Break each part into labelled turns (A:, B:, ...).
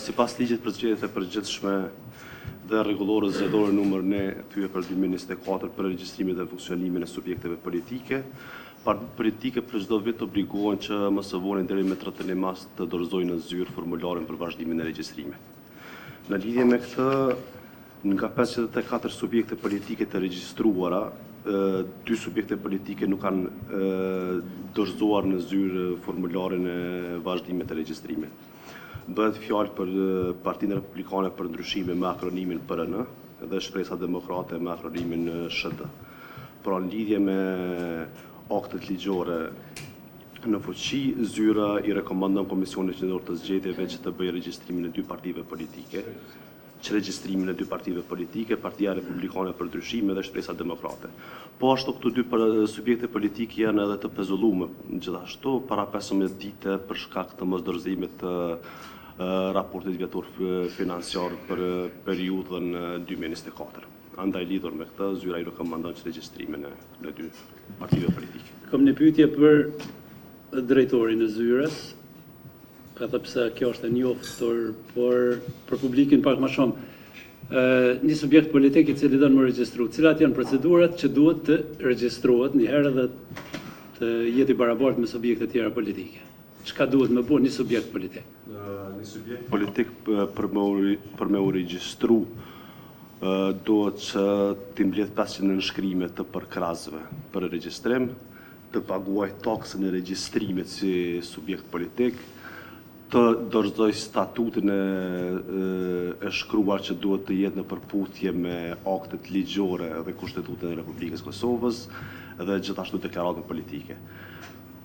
A: Sipas ligjit për zgjedhjet e përgjithshme dhe rregullores zgjedhore numër 1 thyerje 2024 për regjistrimin dhe funksionimin e subjekteve politike, partitë politike për çdo vit obligohen që më së voni deri me 31 mars të dorëzojnë në zyrë formularin për vazhdimin e regjistrimit. Në lidhje me këtë, nga 54 subjekte politike të regjistruara, dy subjekte politike nuk kanë dorëzuar në zyrë formularin e vazhdimit të regjistrimit. Bëhet fjalë për Partinë Republikane për ndryshime me akronimin PRN dhe Shpresa Demokrate me akronimin SHD. Pra në lidhje me aktet ligjore në fuqi, zyra i rekomandon Komisionit Qendror të Zgjedhjeve që të bëjë regjistrimin e dy partive politike, çregjistrimin e dy partive politike, Partia Republikane për Ndryshime dhe Shpresa Demokrate. Po ashtu këto dy subjekte politike janë edhe të pezullume gjithashtu para 15 dite për shkak të mosdorëzimit të raportit vjetor financiar për periudhën 2024. Andaj lidhur me këtë, zyra i rekomandon çregjistrimin e e dy partive politike.
B: Kam një pyetje për drejtorin e zyrës, edhe pse kjo është e njoftur, por për publikin pak më shumë. Një subjekt politik i cili don me u regjistru, cilat janë procedurat që duhet të regjistrohet një herë dhe të jetë i barabartë me subjektet tjera politike? Çka duhet me bo një subjekt
A: politik? Një subjekt politik për me u, për me u regjistru duhet që t'i mbledh 500 nënshkrime të përkrahësve për regjistrim, të paguaj taksën e regjistrimit si subjekt politik, të dorëzoj statutin e, e shkruar që duhet të jetë në përputhje me aktet ligjore dhe Kushtetutën e Republikës Kosovës dhe gjithashtu deklaratën politike.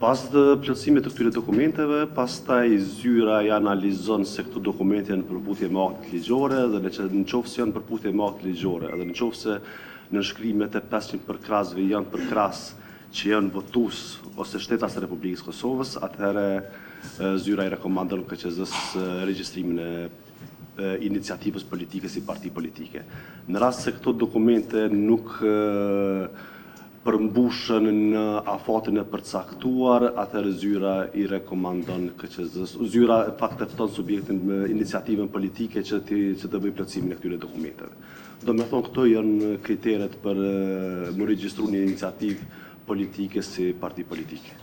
A: Pas plotësimit të këtyre dokumenteve, pastaj zyra i analizon se këto dokumente janë në përputhje me aktet ligjore dhe në qoftë se janë në përputhje me aktet ligjore dhe në qoftë se nënshkrimet e 500 përkrahësve janë përkrahës që janë votues ose shtetas të Republikës Kosovës, atëherë zyra i rekomandon KQZ-s regjistrimin e iniciativës politike si parti politike. Në rast se këto dokumente nuk përmbushen në afatin e përcaktuar, atëherë zyra i rekomandon KQZ-s, zyra në fakt e fton subjektin me iniciativën politike që të që të bëjë plotësimin e këtyre dokumenteve. Do me thonë këto janë kriteret për me regjistru një iniciativë politike si parti politike.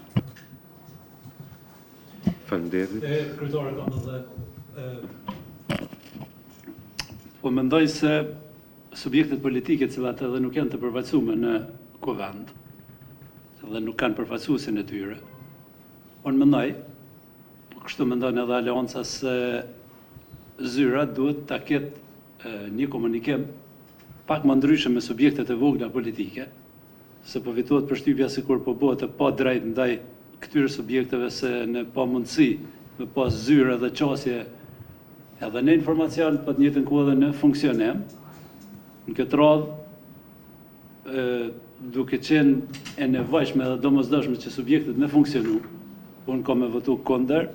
C: Faleminderit.
B: E kryetare kam edhe po mendoj se subjektet politike të cilat edhe nuk janë të përfaqësuar në kuvend dhe nuk kanë përfaqësuesin e tyre. Unë mendoj, po kështu mendon edhe Aleanca se zyra duhet ta ketë një komunikim pak më ndryshe me subjektet e vogla politike, se po fitohet përshtypja sikur po bëhet e padrejtë ndaj këtyre subjekteve se në pamundësi me pas zyre dhe qasje edhe në informacion, po të njëjtën kohë edhe në funksionim. Në këtë radhë, duke qenë e nevojshme dhe domosdoshme që subjektet me funksionu, unë kam me votu kundër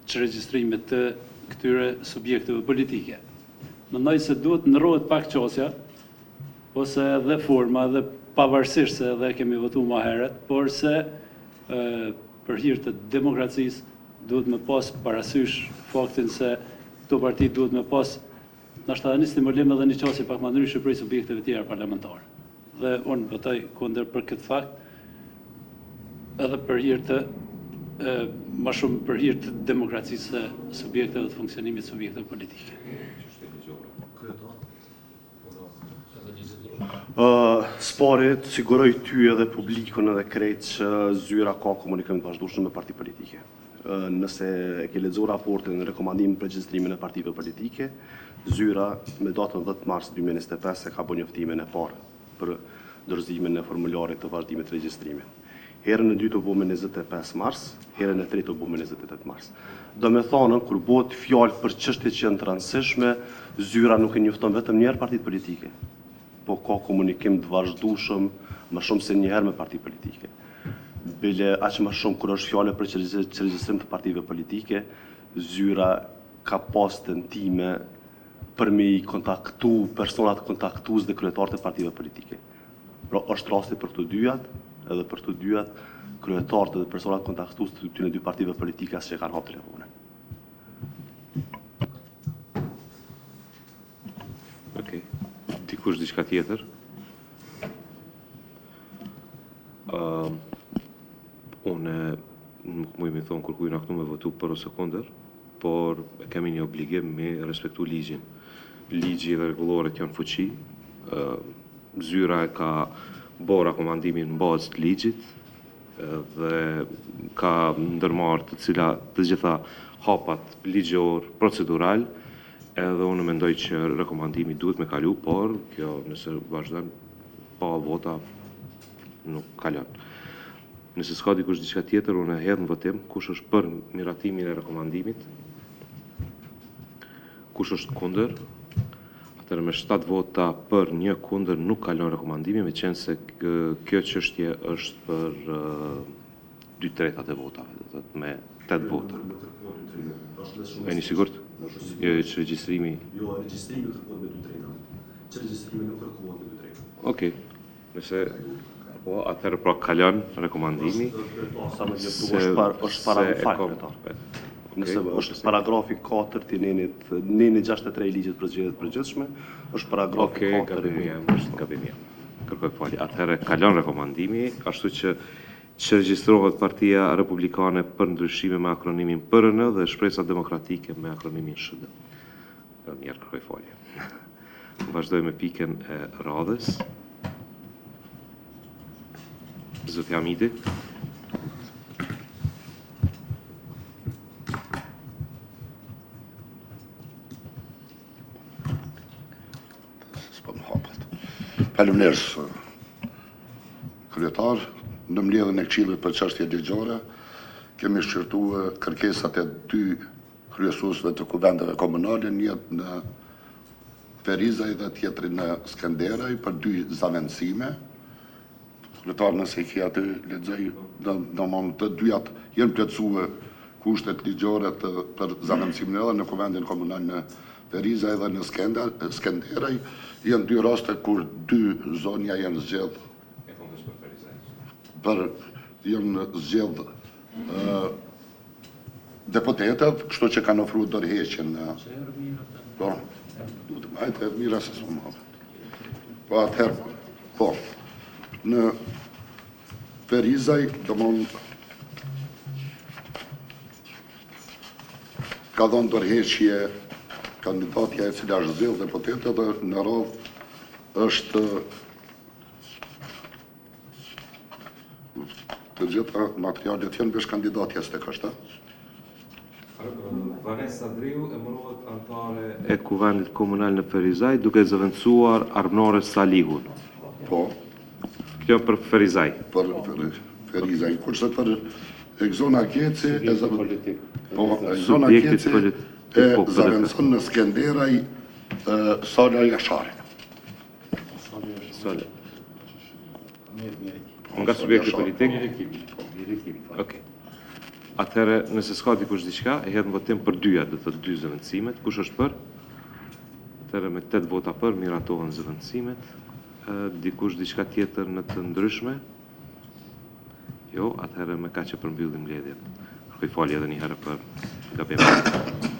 B: çregjistrimit të këtyre subjekteve politike. Mendoj se duhet ndrrohet pak qasja, ose edhe forma, edhe pavarësisht se edhe e kemi votu ma herët, por se për hir të demokracisë duhet me pas parasysh faktin se këto parti duhet me pas ndoshta edhe një stimulim edhe një qasje pak më ndryshe prej subjekteve tjera parlamentare. Dhe unë votoj kundër për këtë fakt, edhe për hir të më shumë për hir të demokracisë së subjekteve të funksionimit të subjekteve politike.
A: S'pari, të siguroj ty edhe publikun edhe krejt që zyra ka komunikim të vazhdueshëm me parti politike. Nëse e ke lexuar raportin në rekomandimin për regjistrimin e partive politike, zyra me datën 10 mars 2025 e ka bërë njoftimin e parë për dorëzimin e formularit të vazhdimit të regjistrimit. Herën e dytë u bë me 25 mars, herën e tretë u bë me 28 mars. Do me thonë, kur bëhet fjalë për çështje që janë të rëndësishme, zyra nuk e njofton vetëm një herë partitë politike, po ka komunikim të vazhdueshëm më shumë se një herë me partitë politike. Bile aq më shumë kur është fjala për çregjistrim të partive politike, zyra ka pas tentime për me i kontaktu personat kontaktues dhe kryetarët e partive politike. Pra është rasti për këto dyjat, edhe për këto dyjat, kryetarët dhe personat kontaktues të këtyre dy partive politike as që e kanë hapë telefonin.
C: Dikush diçka tjetër? Uh, unë nuk muj me thonë kërkujna këtu me votu për ose kundër, por e kemi një obligim me respektu ligjin. Ligji dhe rregulloret janë fuqi, uh, zyra e ka bo rekomandimin në bazë të ligjit dhe ka ndërmarrë të cila të gjitha hapat ligjor, procedural, edhe unë mendoj që rekomandimi duhet me kalu, por kjo nëse vazhdon pa vota nuk kalon. Nëse s'ka dikush diçka tjetër, unë e hedh në votim, kush është për miratimin e rekomandimit, kush është kundër, atëherë me 7 vota për një kundër nuk kalon rekomandimi, meqenëse kjo çështje është për dy tretat e votave, do thotë me 8 vota. E një sigurt? Jo, jo, që regjistrimi...
A: Jo, regjistrimi kërkohet me dy tretat. Që regjistrimi nuk kërkohet me dy tretat.
C: Okej. Nëse po, atëherë pra kalon rekomandimi.
A: Sa më njoftu është par, është paragraf, fal, kryetar. Nëse është paragrafi 4 i nenit neni 63 i ligjit për zgjedhjet e përgjithshme, është paragrafi
C: 4. Okej, gabimi jem, është gabimi jem. Kërkoj falje. Atëherë kalon rekomandimi, ashtu që që regjistrohet Partia Republikane për ndryshime me akronimin PRN dhe Shpresa Demokratike me akronimin SHD. Mirë, kërkoj falje. Vazhdoj me pikën e radhës. Zoti Hamiti.
D: S'po më hapet. Faleminderit, kryetar. Në mbledhjen e Këshillit për Çështje Ligjore kemi shqyrtuar kërkesat e dy kryesuesve të kuvendeve komunale, një në Ferizaj dhe tjetri në Skenderaj për dy zavendësime. Kryetar, nëse i ke aty, lexoj, domthon të dyjat janë plotësuar kushtet ligjore të për zavendësimin edhe në Kuvendin Komunal në Ferizaj dhe në Skenderaj. Janë dy raste kur dy zonja janë zgjedh për janë zgjedh deputetet, kështu që kanë ofruar dorëheqjen në Po. Duhet të hajde mira se s'po më Po atëherë, po. Në Ferizaj, domthon ka dhënë dorëheqje kandidatja e cila është zgjedh deputete dhe në radhë është Të gjitha materialet janë veç kandidatja s'te ka shta.
C: Vanessa Sadriu emërohet anëtare e Kuvendit Komunal në Ferizaj duke zëvendësuar Arbnore Salihun.
D: Po.
C: Kjo për Ferizaj.
D: Për Ferizaj. Kurse për Egzona Geci e
B: politik.
D: Po, Egzona Geci e po, zëvendëson në Skenderaj Sala Jashari.
C: Sala. Nga subjekti politik? Okej. Atëherë, nëse s'ka dikush diçka, e hedh në votim për dyja, do të thotë dy zëvendësimet. Kush është për? Atëherë me 8 vota për miratohen zëvendësimet. Dikush diçka tjetër në të ndryshme? Jo, atëherë me kaq e përmbyllim mbledhjen. Kërkoj falje edhe një herë për gabimin.